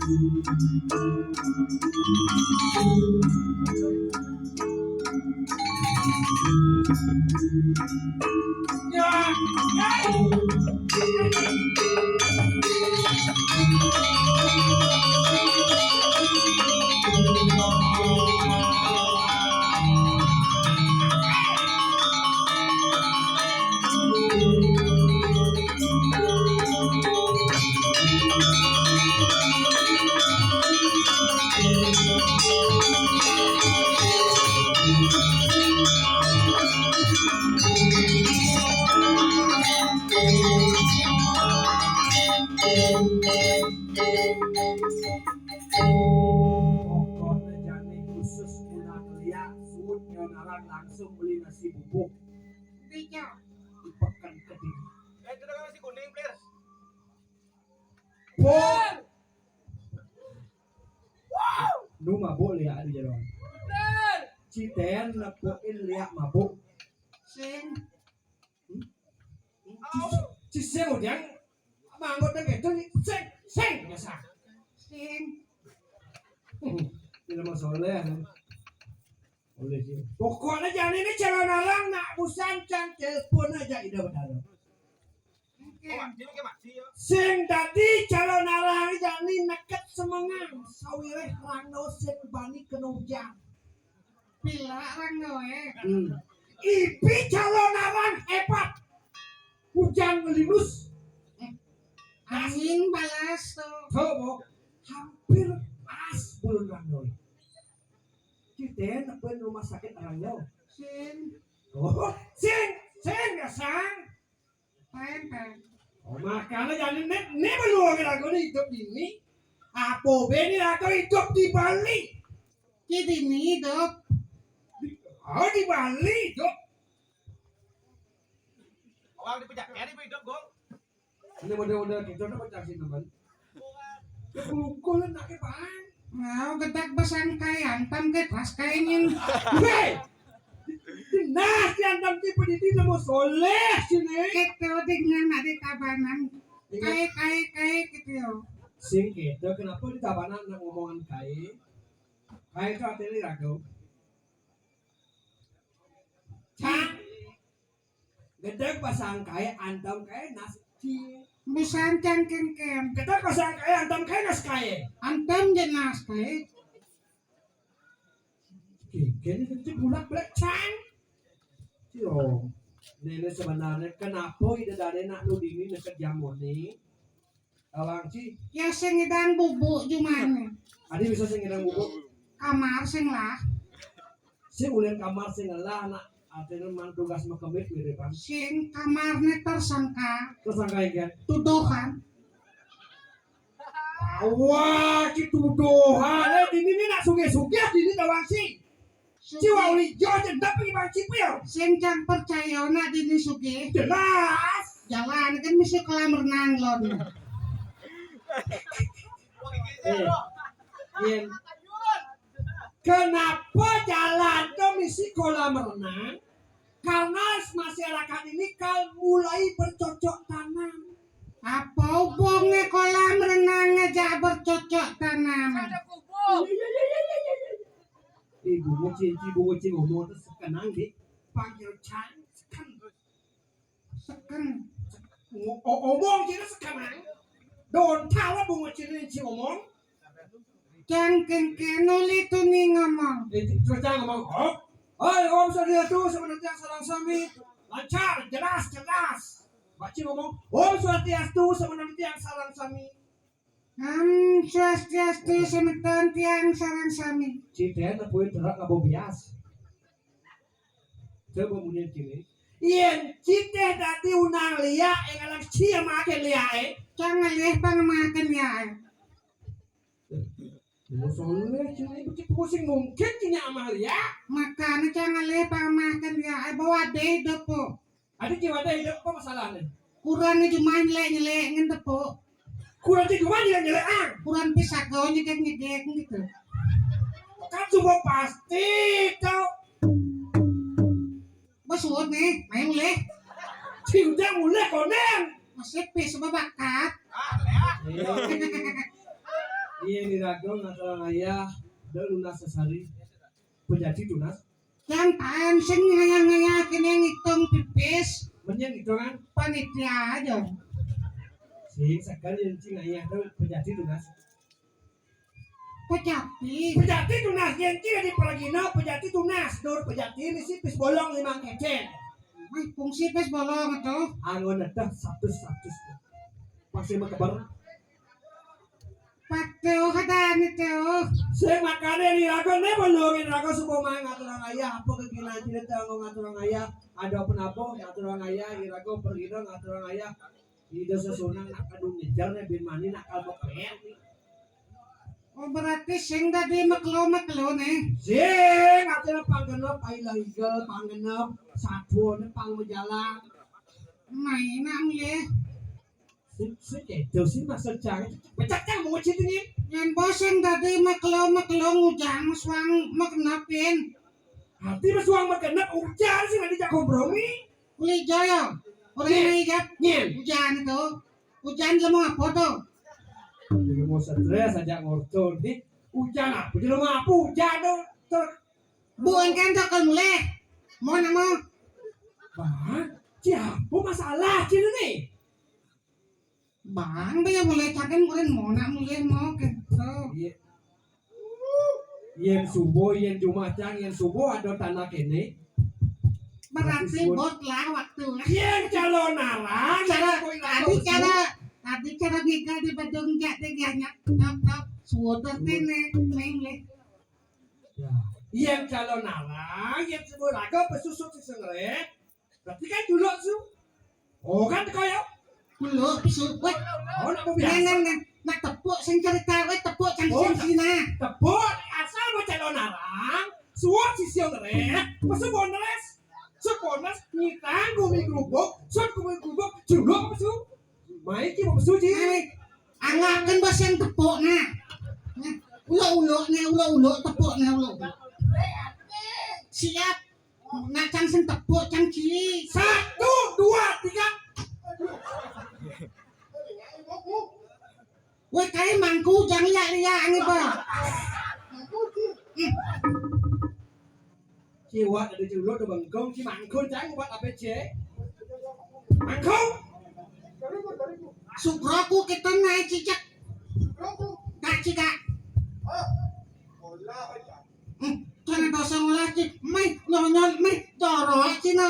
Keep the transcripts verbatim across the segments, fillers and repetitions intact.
Pokoknya jani khusus unang liak, suud nyawa narang langsung beli nasi bubuk. Di peken Kediri. Eh, itu dengan nasi kuning, Plir. Pur. Nu mabuk liak di jero. Citen nepukin liak mabuk. Sing. Ci sing udiang manggut nang kéto, sing, sing, biasa. Sing. Ini mah soleh. Boleh sih. Pokoknya jani ini calon alang nak busan cang telepon aja Ida Betara. Sing dadi calon alang jani neket semengan sawiréh rangda sing bani kena ujan. Pila rangda, eh. Hmm. Ibi calon alang hébat. Ujan ngelinus. Eh, angin balas tuh. Tuh, Bu. Hampir pas bulun rangda. Citen, nepuin rumah sakit rangda. Sing. Oh, sing, sing, ya, sang. Pén, pén. Oh, makanya jani né, né belum lagi lagu nih hidup ini. Apa bé ini lagu hidup di Bali? Ki dini hidup. Oh, di Bali hidup. Orang di Pejak, ya, di hidup, Gong. Ini model-model gitu, apa cak sih, teman? Ya, bungkul, enak, ya, Bang. Mau gedak besang kai, antam ke tas kainin. Hei! Nah, si antam tipe di sini mau soleh sini. Itu dengan ada tabanan. Iya. Kai, kai, kai, gitu ya. Sing kita, kenapa di tabanan nak ngomongan kai? Kai itu artinya ragu. Cang. Gedeg pasang kai, antam kai, nas ci. Busan cang kénkén. Gedeg pasang kai, antam kai, nas kai. Antam jelas kai. Kénkén itu bulak-balik, Cang. Yo, nenek sebenarnya kenapa ida dane nak nudini neket jamone? Awang ci. Ya sing ngidang bubuk jumane. Adi bisa sing ngidang bubuk? Kamar sing lah. Sing ulian kamar sing lah nak artinya mang tugas makemit mirip kan. Sing kamarne tersangka. Tersangka ya kan? Tuduhan. Wah, ki tuduhan. Eh, dini ni nak sugih-sugih dini tawang sing. Ci wau lijo aja ndak pergi bang cipil. Sing cang percaya nak dini sugih. Jelas. Jalan kan mesti kolam renang lon. Eh, Yen. Kenapa jalan ke misi kolam renang? Karena masyarakat ini kan mulai bercocok tanam. Apa hubungnya kolam renang ngajak bercocok tanam? Ada kubur. Ibu ngecil, ibu ngecil ngomong terus sekenang di panggil cang sekan. Sekan. Ngo-, o-, omong ci sekan. Don tawa bungo ci ni ci omong. Cang kénkén nuli tuni ngomong. Eh, terus cang ngomong, "Oh, oi, Om Swastiastu, sebenarnya sareng sami." Lancar, jelas, jelas. Baci ngomong, "Om Swastiastu, sebenarnya sareng sami." Om Swastiastu, semeton tiang sareng sami. Cite nepuin terak ngabo bias. Coba munyin kini. Yen cite dadi unang liak, ing alang cia makan liak, eh. Cang ngalih pang makan liak, eh. Mau soleh, cini, pusing mungkin cini amah liak. Makanya cang ngalih pang makan liak, eh, bawa deh dopo. Ada jiwa ada hidup apa masalahnya? Kurang cuma nyelek-nyelek ngen tepuk. Kurang cuma nyelek-nyelek ang. Kurang pisah kau nyegek-nyegek gitu. Kan semua pasti kau. Bos suut nih, main mulai. Cinta mulai konen. Masih pis babakat. Ah, lihat. Iya. Yén iraga ngaturang ayah, da lunas sesari. Pejati tunas. Yang taan sing ngayah-ngayah kéné ngitung pipis. Men nyén ngitungan? Panitia aja. Sing sekali yang cing ayah tu pejati tunas. Pejati. Pejati tunas, yén cing di pergina, pejati tunas. Dur pejati misi pis bolong limang kecen. Wih, fungsi pis bolong itu. Anggon ada satu-satu. Pasti makeber. Patuh ada nih tuh. Sing makané iraga né bolong iraga suba main ngaturang ayah, apa kegilaan cina tanggung ngaturang ayah. Ada apa-apa ngaturang ayah, iraga pergina ngaturang ayah. Ida sesunang nak kadung ngejar né bin mani nak kalbok nih. Oh, berarti sing dadi makelo-makelo né. Sing, artinya panggenep, ai legal, panggenep, saduané pang majalan. Main nang ya. Sing, sing, itu sih maksud cang. Becak cang mau ngecit ini. Yang bos sing dadi makelo-makelo ngujang suang makenepin. Arti suang makenep ujar sih nanti cak kompromi. Uli jaya. Uli naik jap. Nyén. Hujan itu. Hujan lemu apa tuh? Jadi mau stres aja ngorto nih. Hujan apa? Jadi mau apa hujan tuh? Ter Buang kan tuh kan mulai. Mau nak mau? Bang, siapa masalah sini nih? Bang, dia mulai cakan mulai mau nak mulai mau gitu. Iya. Yén subuh, yén jumah cang, yén subuh ada tanah kéné. Berarti bot lah waktu. Yén calon arang, cara tadi cara tadi cara giga di bedung jak deh banyak top top sudah tene neng leh. Ya. Yén calon arang, yén subuh raga pesusut si sengret. Berarti kan juluk su. Oh kan teko ya? Juluk su. Weh. Oh nak biasa. Neng neng neng. Nak tepuk sing cerita weh tepuk cang sing sina. Tepuk asal mau calon arang. Suwon sisi ngeres. Pesu bonres. Sut bonres nyitang gumi grubuk. Sut gumi grubuk. Juluk pesu. Mai ki pesu ji. Angakan bos yang tepuk nah. Ulo-ulo nih, ulo-ulo tepuk nih ulo. Siap. Nak cang sing tepuk cang cilik. Satu, dua, tiga. Weh kae mangku jang liak-liak ane ba. Ciwak ada juluk ada bengkong ci mangkun cang buat apa cek? Mangkung. Sukraku kita naik cicak. Kak cika. Hmm, kana dosa ngolah ci, meh nyonyon meh jorok ci nah.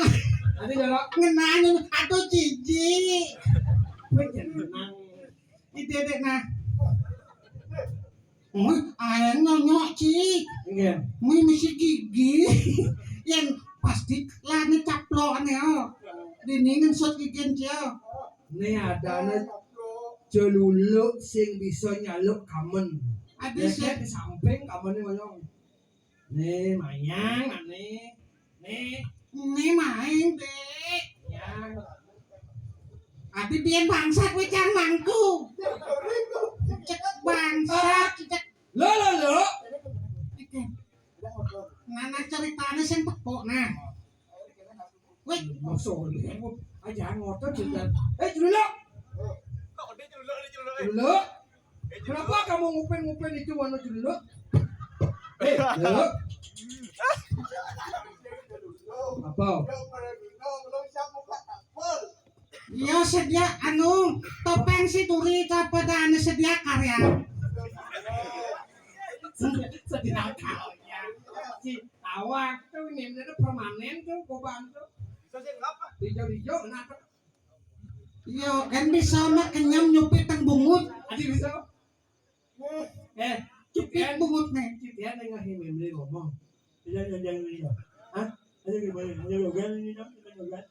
Ade jorok. Ngenah nyonyon aduh cici. Weh jangan. Ide dek nah. Weh ae nyonyok ci. Nggih. Weh mesti gigi. Yang pasti lane caplok ane oh. Dini ngensot gigi cio. Nih adane celuluk sing bisa nyaluk kamen. Ade sih di samping kamene ngono. Nih mayang ane. Nih. Nih main dek. Ya. Ati pian bangsat kowe cang mangku. Cek bangsat cek. Lo lo lo. Nana ceritane sing tepuk nah. Wih, maksudnya aja ngotot juga. Eh, dulu. Dulu. Kenapa kamu ngupin-ngupin itu warna dulu? Eh, dulu. Apa? Iya sedia anu topeng si turi kapadane sedia karya. Sedia karya. Si awak tuh ini permanen tuh koban tuh. Hijau-hijau kenapa? Iya, kan bisa mah kenyam nyupit teng bungut. Adi bisa. Eh, cupit bungut nih. Citian yang ngahi memri ngomong. Iya, iya, iya, iya. Hah? Ayo gimana? Ayo gimana ini dong? Kita gimana?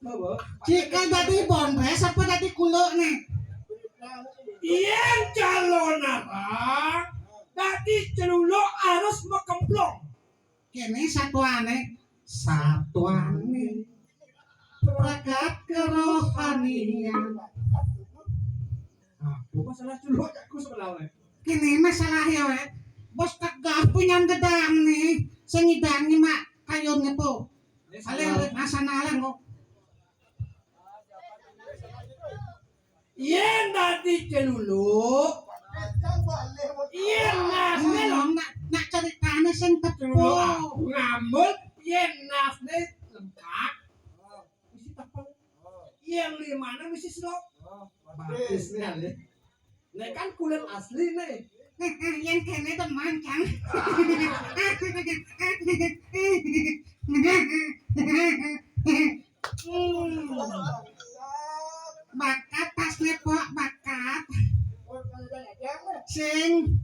Apa? Cika dadi bonres apa dadi kulo nih? Iya, calon apa? Dadi celuluk harus mekemplong. Kene satuane, satuane. Perekat kerohanian. Nah, bukan salah dulu aku sebenarnya. Kene masalah ya, wek. Bos tegah punya gedang nih, sing ngidangi mak kayun ngepo. Ale urip asana alang kok. Yen dadi celuluk, Iya, nasné lho. Nak, nak caritané sing tepung. Ngambul, yen nasné lengkap, isi tepung. Yen limané isi slok. Bagus nih, Ale. Nek kan kulit asli nih. Yang kene teman, Kang. Hmm. Bakat pas nepok bakat. Sing.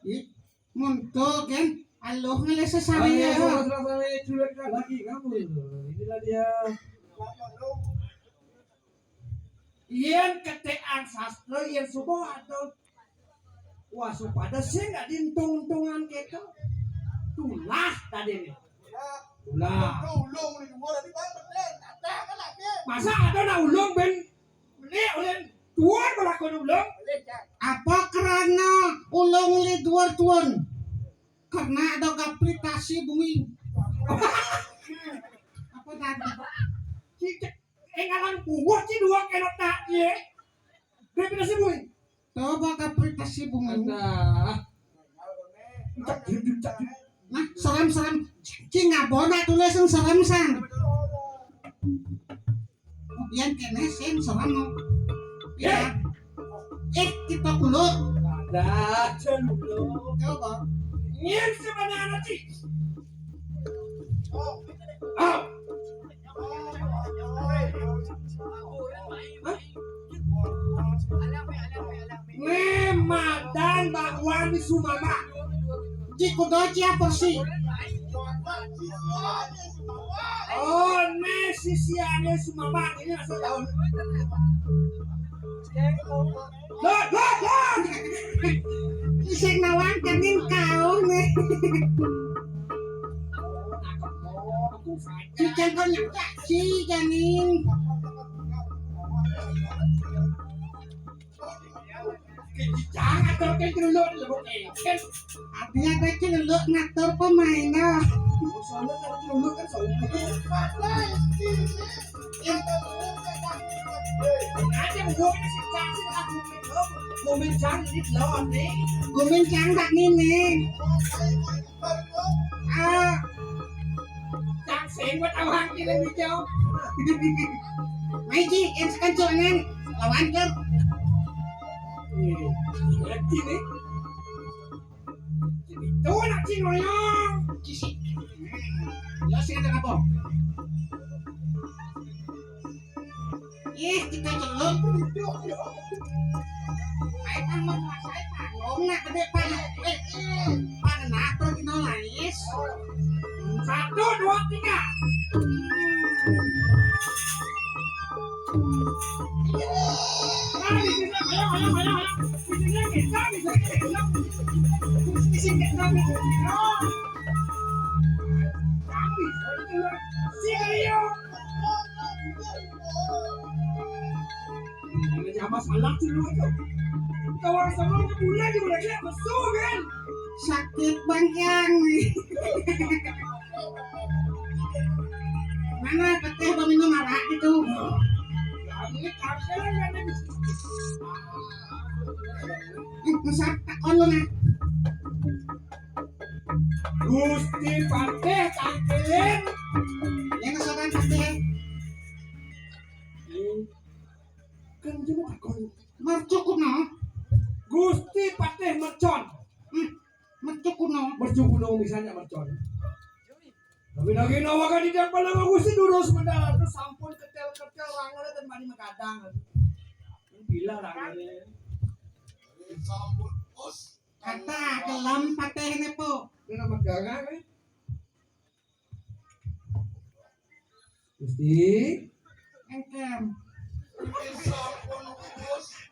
Ih, mun to kan aluh ngelih sesare ya. Lagi kamu. Inilah dia. Yen ketekan sastra yen subuh atau wah supada sing gak diuntung-untungan gitu. Tulah tadi nih. Tulah. Masa ada nak ulung ben beli oleh tuan melakukan ulung. Apa kerana ulung li dua tuan? Karena ada gravitasi bumi. Apa tadi? Cicak. Eh, ngalang buah ci dua kena tak ye. Dia pindah si bui. Coba gravitasi bumi. Ada. Cak, cak, cak. Nah, serem-serem. Ci ngabona tulisan serem san. Kemudian kene sing serem. Ya. Eh, kita dulu. Ada aja dulu. Coba. Ini sebenarnya ci. Ah. Hah? Nih, madan bakwan di Sumama. Ci kudo ci apa sih? Oh, nih sisiane Sumama. Ini asal daun. Loh, loh, loh. Isik nawang kening kau nih. Cucang kau nyetak ci kening. Kejang atau ke celuluk lho, eh. Artinya ada celuluk ngatur pemain, nah. Soalnya kalau celuluk kan soalnya. Ada gua ini sih, cang sih, aku ngomong cang ini loh, nih. Ngomong cang tak nih, nih. Ah. Cang sing buat awang kira hijau. Mai ci, yang sekencil nen, lawan ke. Iya, ini. Itu nak ci ngoyong. Ci sih. Ya sih ada apa? Ih, kita celok. Ayo kan mau nguasai panggung, nak gede panggung. Eh, eh, panggung apa kita lais? Satu, dua, tiga. Nah, di sini, ayo, ayo, ayo, ayo. Di sini kita, di sini kita. Di sini kita, di sini kita. Kami, sini, ayo. Ini apa salah dulu itu? Kawan sama ke bulan di mereka besul kan? Sakit bangkang. Mana petih peminum arak itu? Ini kapten kan ada di Ih, besar takon lu nah. Gusti Patih Tangkilin. Yang kesokan Patih. Kan cuma takon. Mercukuna. Gusti Patih Mercon. Hmm, mercukuna. Mercukuna misalnya Mercon. Tapi lagi nawa kan tidak pernah Gusti durus mendarat terus sampun ketel-ketel rangane dan mari megadang. Bila rangane. Sampun us. Kata kelam patih nepo. Ini nama gangan eh. Gusti. Engkem.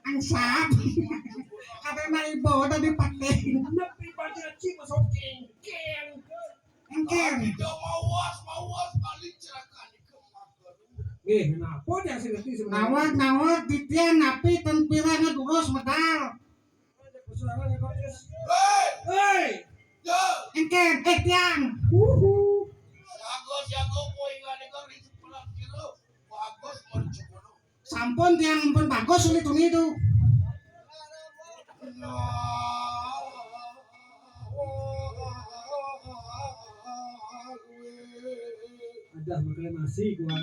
Angsap. Kata maibo tadi patih. Nepi pada ci masuk kengkeng. Engkem. Tidak mawas, mawas balik cerakan di kemak. Nggih, napa yang sing ngerti sebenarnya? Nawat, nawat, titian napi ten pira ngedurus medal. Hei! Hei! Yo! Engken, eh, tiang. Wuhu. Siaga, siaga, poingan iku ring sebelah kira. Bagus, mercukuna. Sampun tiang pun bagus uli tuni tu. Ada reklamasi kuan.